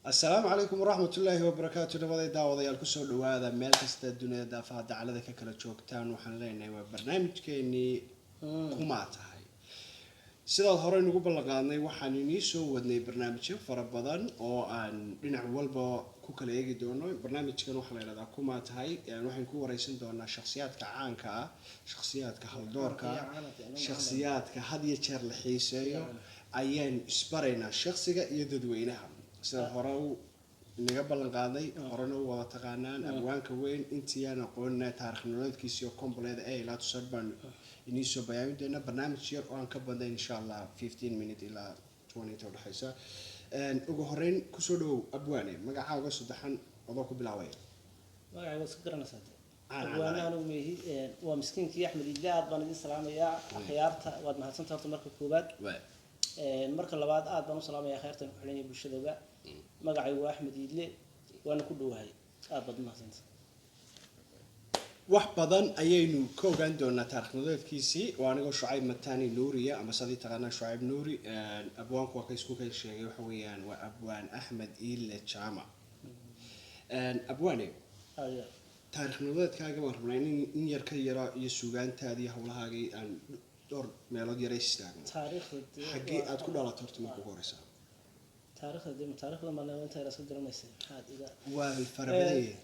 Asalaamu calaykum waraxmatullaahi wabarakaatu. Nabaday daawadayaal, kusoo dhawaada meel kasta dunida daafaha dacalada ka kala joogtaan. Waxaan leenahay waa barnaamijkeenii Kumaa Tahay. Sidaad horey nagu ballanqaadnay, waxaan inii soo wadnay barnaamijyo fara badan oo aan dhinac walba ku kala eegi doono. Barnaamijkan waxaa la yidhahdaa Kumaa Tahay. Waxaan ku wareysan doonaa shakhsiyaadka caanka ah, shakhsiyaadka haldoorka ah, shakhsiyaadka had iyo jeer la xiiseeyo ayaan isbaraynaa, shakhsiga iyo dadweynaha. Sidaad hore u inaga ballan qaaday, horena u wada taqaanaan abwaanka weyn. Intii aan aqoonina, taarikh nololeedkiisa iyo complete ee ilaa tusar baan inii soo bayaamin doonaa barnaamij yar oo aan ka badnayn, insha Allah, 15 minute ilaa 20 inta udhexaysa. Ugu horeyn, kusoo dhawow abwaane, magacaaga saddexan adoo ku bilaabaya. Magacayga waad iska garanaysaa de. Caan. Abwaane. Caan. Anigu meehi, waa miskiinkii Axmed Idle. Aad baan idin salaamayaa akhyaarta, waad mahadsanta horta marka koowaad. Marka labaad, aad baan u salaamayaa akhyaartan ku xidhan yahay bulshadaba. Magacaygu waa Axmed Iidle, waana ku dhowahay, aad baad umahadsanta. Wax badan ayaynu ka ogaan doonaa taarikh nololeedkiisii. Waa anigoo Shucayb Matani Nuuriya, ama sadii taqaanaa Shucayb Nuuri. Abwaanku waa ka isku kay sheegay, waxa weeyaan waa Abwaan Axmed Iile Jaamac. Abwaane, Aad taarikh nololeedkaaga baan rabnaa in yar ka yara iyo suugaantaadii, howlahaagii aan dhowr meelood yara istaagno. Taariikhda dee Xaggee aad ku dhalatay horta marka ugu horeysa? Taariikhda dee, taariikhda male inta yar iska garanaysa, maxaad iga Waa fara badan yahay.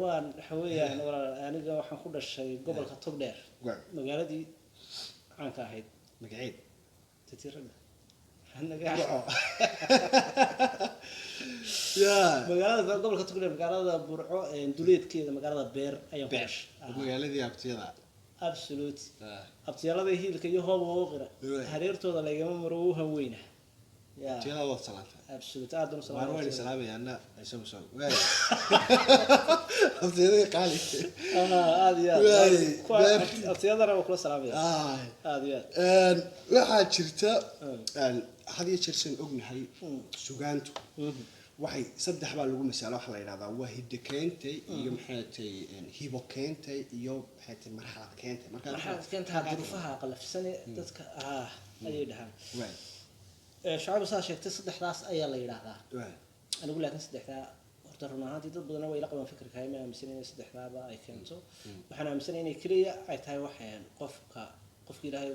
Waan waxa weeyaan walaal, aniga waxaan ku dhashay gobolka Togdheer, magaaladii caanka ahayd. Magaceed? Tatirada. Burco ya. Magaalada gobolka Togdheer, magaalada Burco, duleedkeeda, magaalada Beer ayaan ku Beer. dhashay. Magaaladii abtiyada. Absolute, abtiyaalada hiilka iyo hooba oo qira hareertooda lagama maro, u hanweyna ya. Abtiyada waad salaanta? Absolute, aad baan u Waan salaamaya. Salaamayaana isagu soo waay, abtiyadii qaali. Aad iyo aad. Waay, Kuwa Beer. Abtiyadana waa kula salaamaya, Ay. aad iyo aad. Waxaa jirta, had iyo jeer san ognahay, sugaantu waxay saddex baa lagu masaala. Waxaa la yidhahdaa waa hiddo keentay iyo maxay tahay, hibo keentay iyo maxay tahay, marxalad keentay. Marka Marxalad keentaa, duruufaha qalafsane dadka ayay dhahaan. Shacab saa sheegtay, saddexdaas ayaa la yidhaahdaa. Anigu laakiin saddexdaa horta run ahaantii dad badanna way la qabaan fikirka, ma aaminsan inay saddexdaaba ay keento. Waxaan aaminsanay inay keliya ay tahay waxaan qofka Ilaahay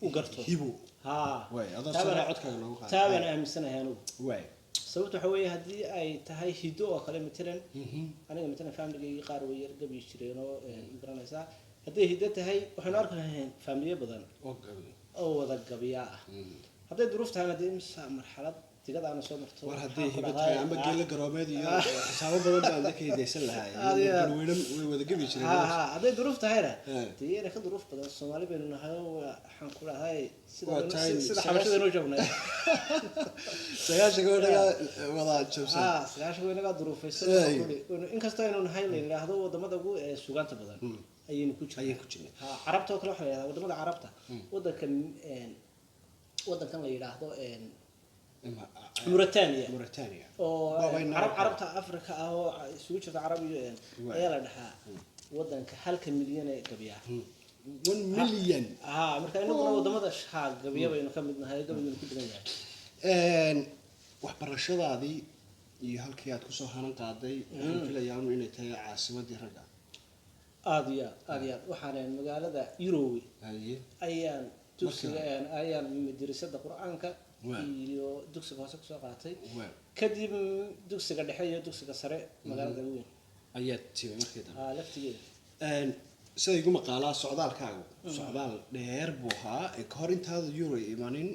u garto. Hibo. Ha. Waay, adoo sare codkaaga loogu qaado. Taa baan aaminsanahay anigu. Sababta waxa weeye, haddii ay tahay hiddo oo kale, matalan aniga, matalan familigaygii qaar way yar gabi jireen oo garanaysaa, hadday hiddo tahay waxaynu arkahayn faamiliyo badan oo gabi oo wada gabiyaa ah. Hadday duruuf tahayna dee imisa marxalad digada aana soo marto. War hadday maxaan ku hibo dhahay? tahay ama geela garoomeed iyo xisaabo badan baan dadka hidaysan lahaa. Aad iyo aad. Galweyne way wada gebi jireen. Ha, hadday duruuf tahayna dee iyana ka duruuf badan Soomaali baynu nahay oo waxaan ku dhahay sida Waa tahay sida xabashada noo joognay. 90 wanaga wada jabsan. Ha, 90 waynagaa duruufaysan. Inkastoo aynu nahay la yidhaahdo wadamada ugu suugaanta badan ayaynu ku jirnaa. Ayaan ku jirnay. Ha, carabta oo kale waxaa la yidhahdaa wadamada carabta, wadankan wadankan la yidhaahdo Mauritania. Mauritania. Oo Waa carab, carabta Africa ah oo isugu jirta carab iyo ayaa la dhahaa wadanka halka milyan ee gabiya. 1 million. Ha, marka inaguna wadamada ha gabiya baynu ka mid nahay, gabaynu ku badan yahay. Waxbarashadaadii iyo halkii aad kusoo hanan qaaday, waxaan filayaa un inay tahay caasimadii ragga. Aada iyo aad, aada iyo aad. Waxaan magaalada Yurowe ayaan dugsiga ayaan madrasada Qur-aanka iyo dugsiga hoose kusoo qaatay. Kadib dugsiga dhexe iyo dugsiga sare magaalada weyn Ayaad timay markii dambe. Ha, laftigeeda. Sida igu maqaalaa, socdaalkaagu socdaal dheer buu ahaa. Ka hor intaada Euro imanin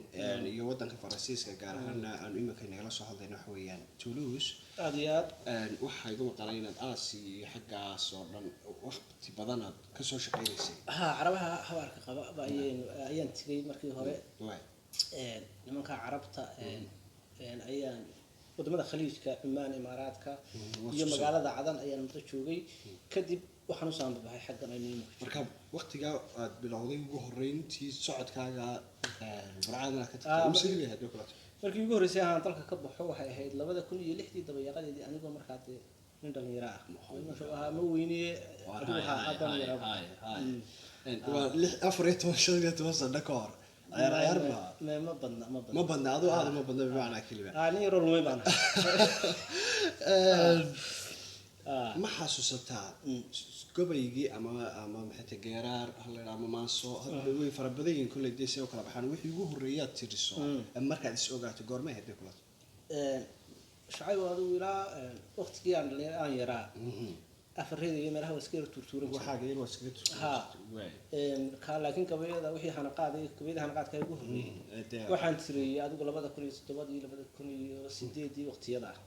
iyo wadanka Faransiiska, gaar ahaana aanu imika nagala soo hadlayno, waxa weeyaan Toulouse. Aada iyo aad. Waxaa igu maqaalaa inaad Aasiya iyo xaggaas oo dhan waqti badan aad kasoo shaqaynaysay. Ha, carabaha habaarka qaba ba ayaynu ayaan tegay markii hore. Nimanka carabta ayaan wadamada Khaliijka, Cumaan, Imaaraadka waa iyo soo magaalada Cadan ayaan muddo joogay. Kadib waxaan u saanbabaxay xaggan aynu imika Marka waqtigaa aad bilowday ugu horreyntii socodkaaga Burcadana ka Ah, tagtay imse bay ahayd oo kaleeto? Markii ugu horreysay aan dalka ka baxo waxay ahayd 2006dii dabayaaqadeedii, anigoo markaa dee nin dhalinyaro ah. Wuxuu ahaa ma weyniye, adigu ha haddaan yaraa. Waa lix, 14, 15 sano ka hor. Ciyaar ciyaar ma Ma badna, ma badna. Ma badna, aduu aada ma badna, bimacnaa keliba. Ah, nin yaroo lumay baan ahay. Ma xasuusataa gabaygii ama maxay tahay, geeraar hala yidhaha ama maanso, hadda way fara badan yihiin kolley dee, see u kala baxaan, wixii ugu horreeyaad tiriso markaad is ogaato goorma ahayd bay kula tahay? Shacayb, adigu ilaa waqtigii aan dhalinyaro aan yaraa, afareyda iyo meelaha waa iska yar tuurtuuran jiray. Waxaaga yar waa iskaga Ha. waay. Ka laakiin gabayada, wixii hanaqaaday, gabayada hanaqaadka ugu horreeyay waxaan tiriyey adigu 2007-dii, 2008-dii, waqtiyada ah.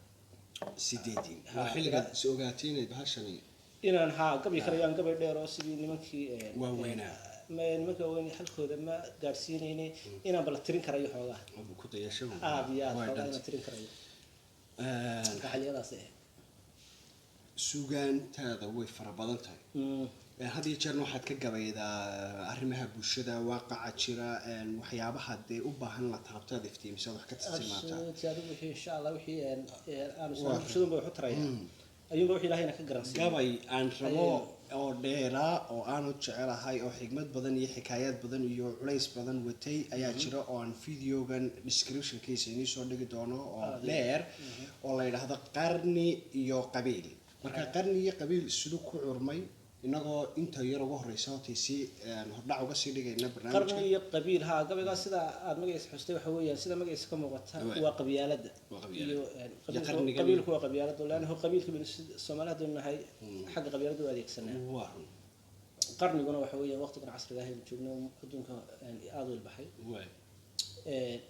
Sideedii Ha, waa xilligaad is ogaatay inay bahashani inaan haa gabi karayo, aan gabay dheer oo sidii nimankii waaweynaa. Nimanka waaweyn halkooda ma gaadhsiinaynay, inaan bala tirin karayo xoogaa. Ku dayasho. Aad iyo aad. Way xoogaa dhantay. Inaan tirin karayo marka xilliyadaas eh. Sugaantaada way fara badan tahay. Had iyo jeerna waxaad ka gabaydaa arrimaha bulshada, waaqaca jira, waxyaabaha dee u baahan la taabtaad iftiimisaad wax ka tilmaamtaa. Absolutely, adigu wixii insha Allah wixii aanu isla bulshadunba wax u taraya ayuunba wixii Ilaahayna ka garansiiya. Gabay aan rabo oo dheeraa oo aanu jecelahay oo xigmad badan iyo xikaayaad badan iyo culays badan watay ayaa jira, oo aan videogan descriptionkiisa inii soo dhigi doono, oo dheer, oo la yidhaahdo Qarni iyo Qabiil. Marka qarni iyo qabiil siduu ku curmay, inagoo inta yar uga horeysa hortay si hordhac uga sii dhigayna barnaamijka. Qarni iyo qabiil, haa, gabaygaa sida aad magaciisa xustay waxa weeyaan, sida magaciisa ka muuqata, waa qabyaaladda. Waa qabyaaladda. Iyo Iyo qarnigan. Qabiilku waa qabyaaladda, laannahu qabiilka baynu Soomaali haddaynu nahay xagga qabyaaladda u adeegsanaa. Waa run. Qarniguna waxa weeyaan waqtigan casriga ah aynu joogno, adduunka aada u ilbaxay.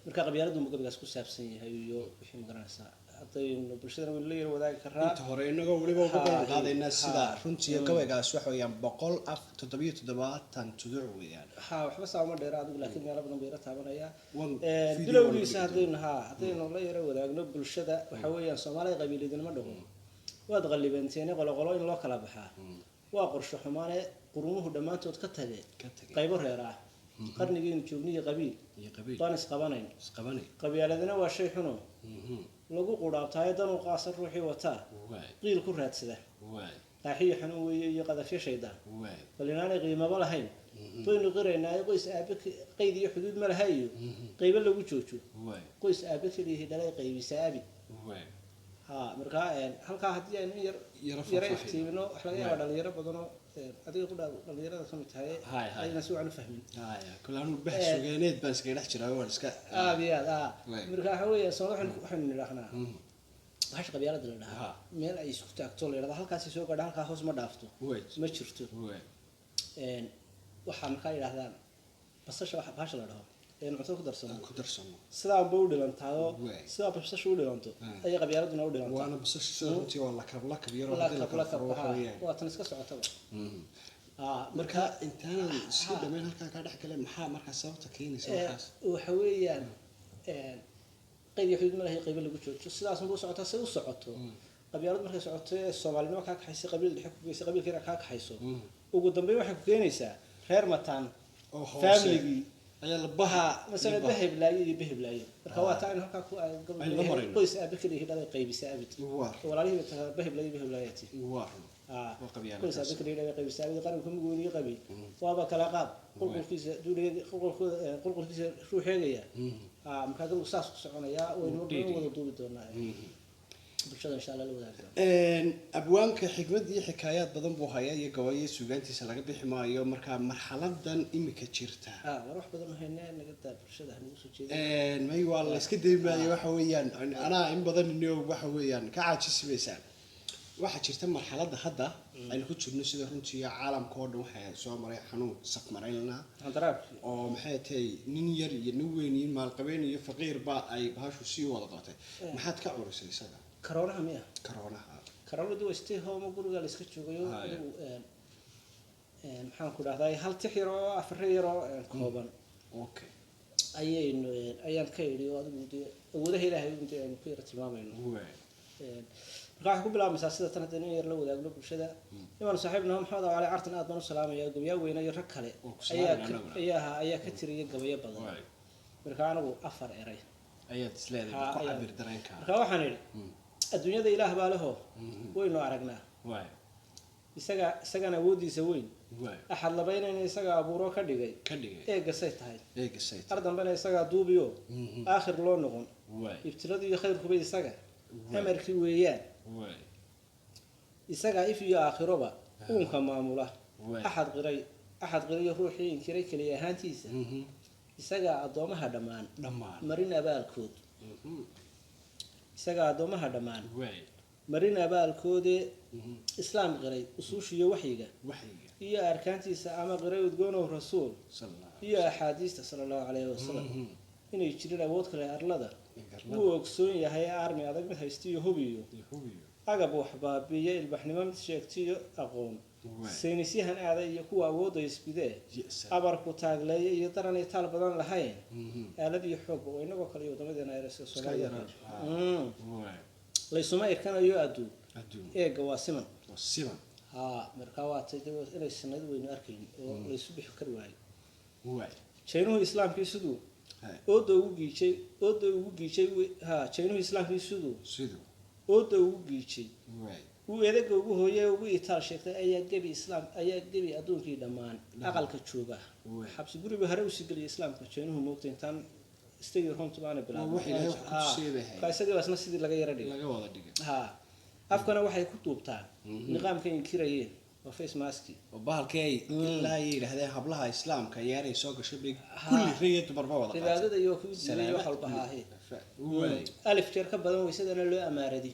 Marka qabyaaladdu gabaygaas ku saabsan yahay iyo wixii magaranaysaa haddaynu bulshadana waynu la yara wadaagi karaa. Inta hore inagoo weliba uga balan qaadaynaa sida runtii gabaygaas waxa weeyaan 174 tuduc weeyaan. Ha, waxba saa uma dheera adigu, laakiin meelo badan buu yara taabanayaa. Video Bilowgiisa waan haddaynu ha haddaynu la yara wadaagno bulshada, waxa weeyaan: Soomaalida qabiilidinimo dhago waad qallibanteene, qoloqolo in loo kala baxaa waa qorsho xumaane, qurumuhu dhammaantood ka tage ka tagay qaybo reer ah, qarnigiinu joogniyo qabiil iyo qabiil baan isqabanayn. Isqabanay. Qabyaaladina waa shay xuno lagu qudhaabtaayo, danuu qaasa ruuxii wataa qiil ku raadsada, qaaxiyo xanuun weeye iyo qadafyo shaydaan, bal inaanay qiimaba lahayn baynu qiraynaayo. Qoys aabe qayd iyo xuduud ma laha iyo qaybo lagu joojo, qoys aabe keliyihii dhalay qaybisaa abi. Ha, markaa halkaa haddii aynu in yar Yara yara faahfaahin. iftiimino, waxa laga yaabaa dhalinyaro badanoo adiga ku dhaa dhalinyarada ka mid tahay Hay, hay. ayna si wacan u fahmin. Haya, kule anugu bah sugaaneed baan iskaga dhex jiraa, waan iska Aad iyo aad, marka waxa weeye, soo waxaynu nidhaahnaa bahasha qabyaalada la dhahaa meel ay isku taagto la yidhahdo halkaasi soo gaadha, halkaa hoos ma dhaafto, ma jirto. Waxaa markaa yidhahdaan basasha, waxa bahasha la dhaho een cuntada ku darsano, Aan ku darsano, sidaanba u dhilantaayo, sidaa basasha u dhilanto ayay qabyaaladuna u dhilantaa. Waana basasha sida runtii waa lakab lakab yaroo haddii la lakab kala lakab furo waxa weeyaan waa tan iska socotaba. Marka intaanan sii dhammayn halkaa kaa dhex gale, maxaa markaa sababta keenaysa waxaas? Waxa weeyaan qayb iyo xuduud ma lahay, qaybo lagu joojo, sidaas unba u socotaa. Say u socoto qabyaalad markay socoto ee soomaalinimo kaa kaxaysa, qabiil dhexe ku geysa, qabiilkiina kaa kaxayso, ugu dambeyn waxay ku keenaysaa reer mataan Oo hoose familigii ayaa la baha. Ha, masala baheblaayo iyo baheblaayo. Marka waa taa in halkaa ku Aynu la marayno. qoys aabe keliya dhalay qaybisa abid, walaalihii bay tahay baheblaayo baheblaayati. Waa run. Waa qabyaalad Qoys aabe taas. keliya dhalay qaybisa abid, qaranka mugooniyo qabiil waaba kala qaab, qulqulkiisa duuliga qulqulkooda qulqulkiisa ruux eegaya. Markaa gabigu saas ku soconayaa, waynu wada duubi doonaa, bulshada insha Allah la wadaagi doonaa. Abwaanka xikmad iyo xikaayaad badan buu hayaa iyo gabayo, suugaantiisa laga bixi maayo. Marka marxaladan imika jirta War wax badan haynaa, naga daa, bulshada hanagu soo jeedin. May, waa la iska dayi maayo. Waxa weeyaan anaa in badan niyo waxa weeyaan ka caajisimaysaan. Waxaa jirta marxaladda hadda aynu ku jirno, sida runtii caalamka oo dhan waxaa soo maray xanuun safmaraynaa Handaraabkii. oo maxay tahay, nin yar iyo nin weyn iyo maalqabeen iyo faqiirba ay bahashu sii wada qabatay. Maxaad ka curisay isaga? Karoonaha miya? Karoonaha. Karoonadu waa stay home, guriga la iska joogayo. Adigu maxaan ku dhahdaa, hal tix yar oo afare yar oo kooban ayaynu ayaan ka idhi, oo adigu dee awoodaha Ilaahay dee aynu ku yara tilmaamayno. Marka waxay ku bilaabmaysaa sida tan, haddaynu in yar la wadaagno bulshada. Imaanu saaxiibnaha Maxamed Cali Cartan aad baan u salaamaya, gabayaa weyne iyo rag kale Oo ku ayaa salaamayna annaguna. ayaa ka tiriyay gabayo badan. Marka anigu afar eray Ayaad isleedahay ku cabir dareenka. Marka waxaan idhi: adduunyada Ilaah baa leho, waynu aragnaa. Isaga isagana awooddiisa weyn. Axad labaynayna isagaa abuuro ka dhigay. Ka dhigay. Eegasay tahay. Eegasay. Ar dambena isagaa duubiyo aakhir loo noqon. Ibtiladu iyo khayrkuba isaga amarkii weeyaan. Isagaa if iyo aakhiroba uunka maamula. Axad qiray, axad qirayo ruuxii inkiray keliya ahaantiisa. Isagaa addoomaha dhammaan dhammaan marin abaalkood. Isagaa addoomaha dhammaan marin abaalkoodee islaam qiray usuushiyo waxyiga waxyiga iyo arkaantiisa, ama qiray udgoonow rasuul sal Allah iyo axaadiista sala Allahu calayhi wasalam inay jirin awood kale arlada. Wuu ogsoon yahay armi adag mid haystiyo hubiyo hubiyo agab wax baabiiya, ilbaxnimo mid sheegtiyo aqoon, saynisyahan aada iyo kuwa awoodda isbidee, abarku taagleeya iyo daran ay taal badan lahayn, aalad iyo xoogba oo inagoo kale iyo wadamadeena ayra sida Soomaalida yaraan. kale. Laysuma irkanayo adduun. Adduun. Eegga waa siman. Waa siman. Haa, markaa waa tay dee inay sinad weynu arkayn oo laysu bixi kari waayo. Jaynuhu islaamkii siduu ooda ugu giijay, ooda ugu giijay, ha, jaynuhu islaamkii siduu siduu ooda ugu giijay, uu edaga ugu hooyay, ugu itaal sheegtay, ayaa gebi islaam, ayaa gebi adduunkii dhammaan aqalka jooga. Xabsi guriba hore usii geliyay islaamka jaynuhu, moogta intaan stay your home baana bilaabay. Wax Ilaahay wax ku tusiyay bay ahayd. Ka isagii baa isna sidii laga yara dhigay. Laga wada dhigay. Ha, afkana waxay ku duubtaan niqaamka inkirayeen, waa face maski. Oo bahalkii ay ilaa ay yidhaahdeen hablaha islaamka yeeray soo gashay bay kulli rag iyo dumarba wada qaateen. Cibaadada iyo kuwii diiday wax walba haahe. Alif jeer ka badan weysadana loo amaaradi.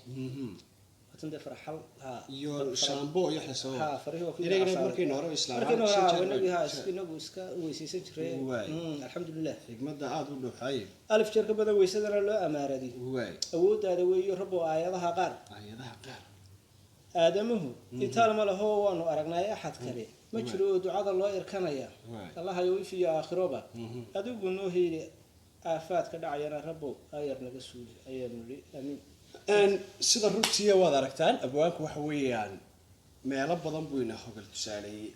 Watan dee farxal ha Iyo shaambo iyo wax lasoo ha, farihii waa kuwii inagana casaaday. Markaynu hore islaamaan markaynu hore shan jeer inagii ha inagu iska weysaysan jiray. Alxamdulilah. Xigmadda aada u dhuuxay. Alif jeer ka badan weysadana loo amaaradi. Awooddaada weeyo rabo aayadaha qaar. Aayadaha qaar. Aadamuhu itaal ma laho, waanu aragnay axad kale ma jiro oo ducada loo irkanaya. Allahayow if iyo aakhiroba adigu noo heeli, aafaadka dhacayana rabo ayar naga suuli ayaanu nidhi, aamiin. Sida runtiya waad aragtaan, abwaanku waxa weeyaan meelo badan buu ina hogal tusaaleeyey.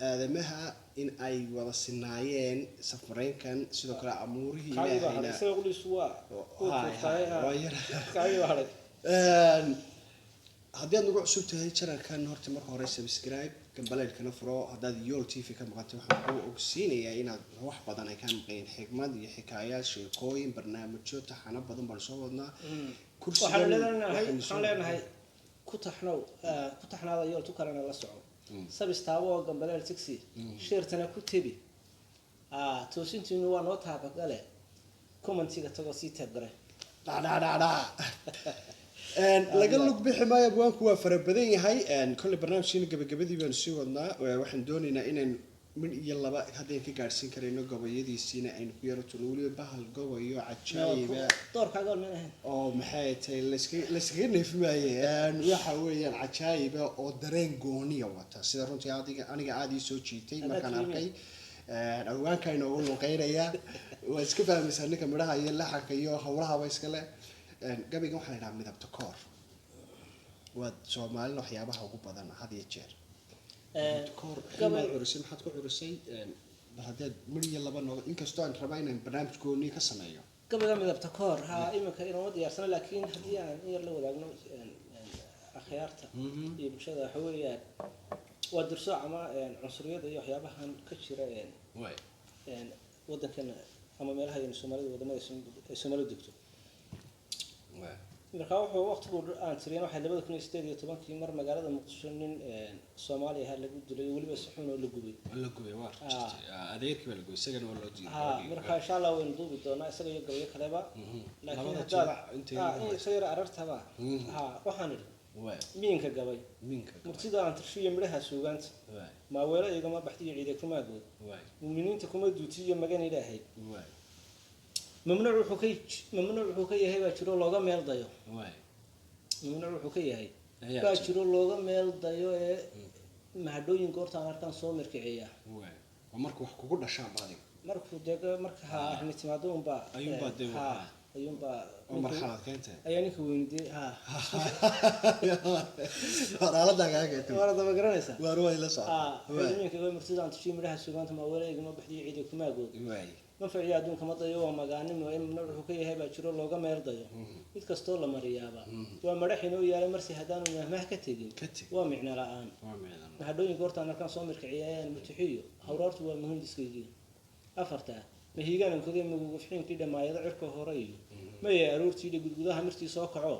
Aadamaha in ay wada sinaayeen safareynkan, sidoo kale amuurihii Kaagii baa hadhay. Ilaahayna Isaga quliisu waa uu Haay, tuurtay. haay, waa yar. Kaagii baa hadhay. Haddii aad nagu cusub tahay channelkan, horta marka hore subscribe, gambaleelkana furo. Haddaad Yool TV ka maqantay, waxaan kuu ogsiinayaa inaad wax badan ay ka maqeen, xigmad iyo xikaayaad, sheekooyin, barnaamijyo taxano badan baan soo wadnaa. Kursigan Waxaanu leenahay waxaynu waxaan leenahay ku taxnow, ku taxnaada Yool, tu kalena la soco, sabistaabo oo gambaleel tixi, sheertana ku tebi. Toosintiinu waa noo taabagale, commentiga tagoo sii taabgare. Dhacdhacdhacdhac. Laga lug bixi maayo, abwaanku waa fara badan yahay. Kolley barnaamijkiina gabagabadii baanu sii wadnaa. Waxaan doonaynaa inaan min iyo laba haddaynu ka gaadhsiin karayno gabayadiisiina aynu ku yaro turno, weliba bahal gobayo cajaayiba. Doorkaaga ol min ahayn. Oo maxay tahay, layskaga neefi maaye. Waxa weeyaan cajaayiba oo dareen gooniya wata, sida runtii adiga aniga aada ii soo jiitay Adaa markaan qiime. arkay. Awaanka inoogu luqeynaya waa iska fahmaysaa ninka midhaha iyo laxanka iyo howlahaba iskale. Gabaygan waxaa la idhaha midabta koor, waa Soomaalina waxyaabaha ugu badan had iyo jeer. Koor xilmaad curisay, maxaad ku curisay? Bal haddaad midh iyo laba nooga, inkastoo aan rabaa inaan barnaamij gooni ka sameeyo. Gabayga midabta koor ha iminka inooma diyaarsano, laakiin haddii aan in yar la wadaagno akhyaarta iyo bulshada, waxa weeyaan waa dirsooc ama cunsuriyada iyo waxyaabahan ka jira waddankana ama meelaha aynu Soomaalida, wadamada ay Soomaalidu degto. Markaa wuxuu waqtigu aan tiriyan waxay 2018-kii mar magaalada Muqdisho nin Soomaali ahaa lagu dilay, weliba si xun oo la gubay. Waa la gubay, waa jirtay. Adeerkii baa la gubay, isagana waa loo diiday. Ha, marka insha Allah waynu duubi doonaa isaga iyo gabayo kaleba, laakiin Labada haddaad jilac intay in isa yara arartaba. Ha, waxaan idhi miinka gabay minka gabay. Murtida aan tirshiyo midhaha suugaanta maaweelo igama baxdiyo ciide kumaagood muuminiinta kuma duutiyo magan Ilaahay. Mamnuuc wuxuu ka yahay baa jiro looga meel dayo. Mamnuuc wuxuu ka yahay Ayaa baa jira. jiro looga meel dayo ee mahadhooyin goortaan arkaan soo mirkiciya. Waa marka wax kugu dhashaan ba adiga. Markuu dee marka ha arrini timaado unbaa Ayuunbaa dee ha ayuunbaa oo marxalad keentay. Ayaa ninka weyni dee ha Waraalada kaaga keentay. Waana daba garanaysaa. Waar way la Ha. socota. Minka murtida aan tushiyo midhaha suugaanta maaweelo igama baxdiyo ciide kumaagood. Manfaciyo adduunka ma dayo, waa magaanimo ee mamnuuc wuxuu ka yahay baa jiro looga meel dayo. Mid kastoo la mariyaaba waa madhax inoo yaala, marsi haddaanu mahmah ka tegin Ka tegin. waa micno la-aan. Waa micno. Mahadhooyinka hortaan markaan soo mirkiciyayaan mutixiyo hawraartu waa muhindiskaygii. Afartaa mahiigaan kodee, mugugufxiinkii dhamaayado cirka hore iyo maya aroortiidhi, gudgudaha mirtii soo kaco,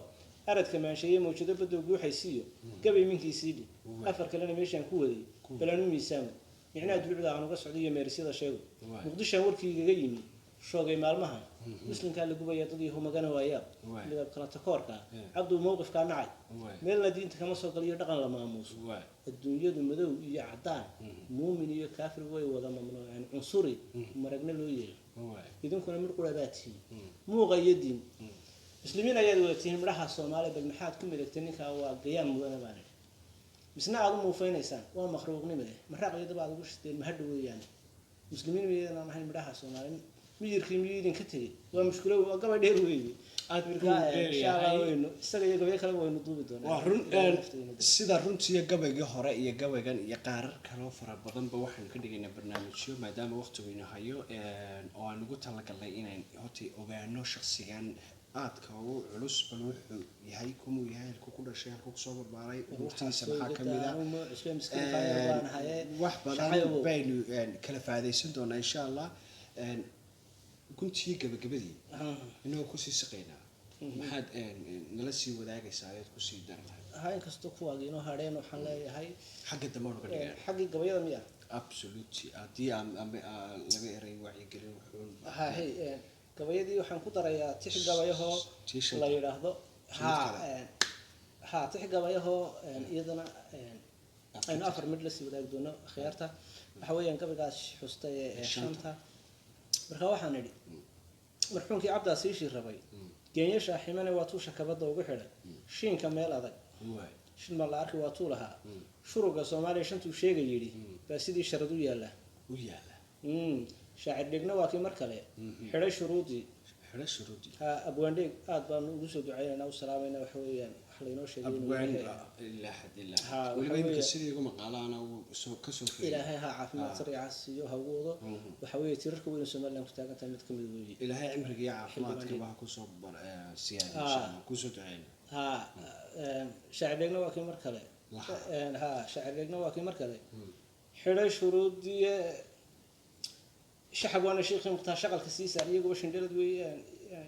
aradka maansheeye, mawjado badow guuxaysiiyo gabay minkiisiidhi. Afar kalena meeshaan ku waday balanu miisaamo, micnaha duucda aan uga socday iyo meerisyada sheego. Muqdishaan warkii igaga yimi shoogay maalmaha muslimkaa la gubaya, dad iyo humagana waayaab. Midab kala takoorka cabduu mowqifkaa nacay, meelna diinta kama soo galiyo dhaqan la maamuuso. Adduunyadu madow iyo caddaan, muumin iyo kaafir way wada mamnuuceen, cunsuri maragna loo yeelo. Idinkuna mid qura baa tihiin, muuqa iyo diin muslimiin ayaad wada tihiin. Midhaha Soomaaliya bal maxaad ku midagtay? Ninkaa waa gayaan mudane baan idhi, misna aad u muufeynaysaan waa makhluuqnimo eh, maraaq iyo dab aad ugu shiteen mahadha weeyaane. Muslimiin miyaydaan ahayn? Midhaha Soomaali miyirkii miyuu idinka tegey? Waa mushkilo, waa gabay dheer weeye. Aad buu Marka dheer insha Allah yahay. waynu isaga iyo gabayo kaleba waynu duubi doonaa. Waa run. Ilaahay nafta inoo daayo. Sida runtiiyo gabaygii hore iyo gabaygan iyo qaarar kaloo fara badanba waxaynu ka dhigaynaa barnaamijyo, maadaama waqtigu ina hayo, oo aan ugu talagalnay inayn horta ogaano shakhsigan aadka ugu culus, bal wuxuu yahay, kumuu yahay, halkuu ku dhashay, halkuu kusoo barbaaray, ururtiisa maxaa ka mid ah. Wax badan baynu kala faa'idaysan doonaa insha Allah. Guntii gabagabadii inagoo kusii siqaynaa, maxaad nala sii wadaagaysaa ayaad kusii dari lahayd? Ha, inkastoo kuwaagi inoo hadheen, waxaan leeyahay Xagga dambe aanu ka dhigaa. Xaggii gabayada miya? Absolutely, haddii aan ama laga eray wacyigelin wuxuun. Ha hey, gabayadii waxaan ku darayaa tix gabayahoo Tii shanta. la yidhaahdo ha Mid kale. Ha, tix gabayahoo iyadana aynu afar mid lasii wadaagi doono khiyaarta. Waxa weeyaan gabaygaas xustay ee Shanta. shanta. Marka waxaan idhi, marxuumkii Cabdaa siishii rabay geenyasha ximane waa tuu shakabada ugu xidhay shiinka meel adag. Shil ma la arki waa tuu lahaa shuruga Soomaaliya shantuu sheega yidhi baa sidii sharad u yaalla. U yaala. Shaacir dhigna waa kii mar kale xidhay shuruudii. Xidho shuruudii. Ha, abwaandheeg aad baanu ugu soo ducaynaynaa, u salaamayna. Waxa weeyaan wax laynoo sheegay inuu Abwaan yahay ilaa xad ilaa Ha, xad weliba waxa imika weeye sidii ugu maqaalaana uu soo kasoo feeyay. Ilaahay ha caafimaad sariica siiyo, ha ugu wado. Waxa weeye tiirarka weyn ee Somaliland ku taagan tahay mid kamid weeye. Ilaahay cimriga iyo caafimaadkaba ha kusoo siyaadiyo insha Allah, kusoo duceyna. Ha, shaacir dheegna waa kii mar kale Laha. Ha, shaacir dheegna waa kii mar kale xidhay shuruudii. Shaxab waana sheekhi Mukhtaar shaqalka sii saar, iyaguba shindhalad weeye,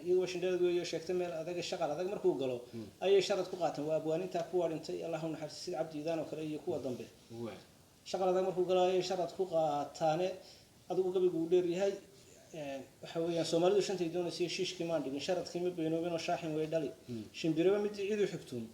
iyaguba shindhalad weeye. Sheegtay meel adag, shaqal adag markuu galo ayay sharad ku qaateen. Waa abwaanintaa kuwa dhintay, Allahu naxariisto, sida Cabdi Iidaan oo kale iyo kuwa dambe. Shaqal adag markuu galo ayay sharad ku qaataane. Adigu gabaygu uu dheer yahay. Waxa weeyaan Soomaalidu shantay doonaysay shiishkii maan dhigin, sharadkii ma beenoobin oo shaaxin way dhali, shimbiraba midii cid u xigtuun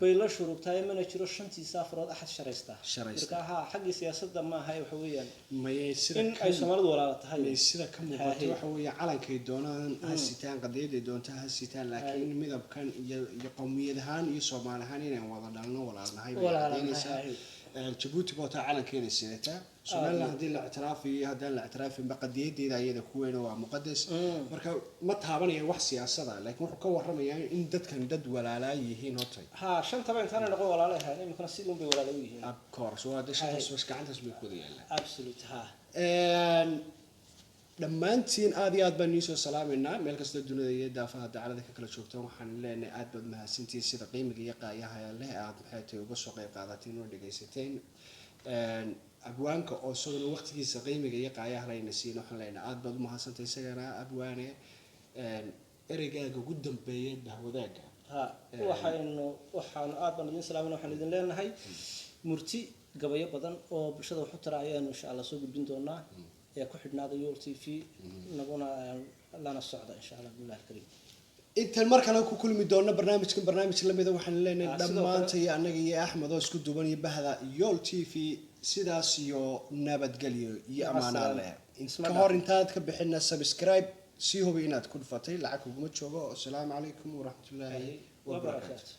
bay la shurugtaay, mana jiro shantii saafarood axad sharaysta. Sharaysta. Marka ha, xaggii siyaasadda maaha ee waxa weeyaan Mayay sida in ay Soomaalidu walaala tahay. May sida ka muuqato Haye. waxa weeye calankay doonaan ha sitaan, qadiyaday doontaan ha sitaan, laakiin midabkan iyo qowmiyad ahaan iyo Soomaali ahaan inaan wada dhalno, walaalnahay bay Walaalnahay, caddaynaysaa. haye. Jabuuti bootaa calankeena sidataa. Somaliland haddii la ictiraafayo iyo haddaan la ictiraafinba, qadiyadeeda ayada ku weyn oo waa muqadas. Marka ma taabanaya wax siyaasada, laakiin wuxuu ka warramayaa in dadkan dad walaalaa yihiin hortay. Ha, shantaba intaanay noqon walaalay ahayn, iminkana sidii un bay walaala u yihiin. Of course, waa de shantaas bas gacantaas bay ku wada yaallaan. Absolute, ha. Dhammaantiin aad iyo aad baan idiin soo salaameynaa meel kastoo dunida iyo daafaha dacalada ka kala joogtaan. Waxaan leenahay aad baad mahadsantihiin sida qiimiga iyo qaayaha leh aad maxay tahay uga soo qayb qaadateen oo dhegaysateen. Abwaanka oo isaguna waqtigiisa qiimiga iyo qaayaha layna siin, waxaan leenahay aad baad u mahadsantahay isagana. Abwaane, ereygaaga ugu dambeeya bahwadaaga. Ha, waxaanu aad baan idin salaamayna. Waxaan idin leenahay murti gabayo badan oo bulshada wax u tara ayaanu insha Allah soo gudbin doonaa ee ku xidhnaada Yool TV, naguna lana socda insha Allah billahi alkariim. Intaan mar kale ku kulmi doono barnaamijkan barnaamij lamida, waxaan leenahay Ah, sidoo kale dhammaanta iyo annaga iyo Axmed oo isku duuban iyo bahda Yool TV, sidaas iyo nabadgelyo iyo Maca amaanaa salaama. leh. Isma Ka hor intaad ka bixina, subscribe sii hubi inaad ku dhufatay, lacag kuguma joogo. Asalaamu calaykum waraxmatullaahi wabarakaatu. Wabarakaatu.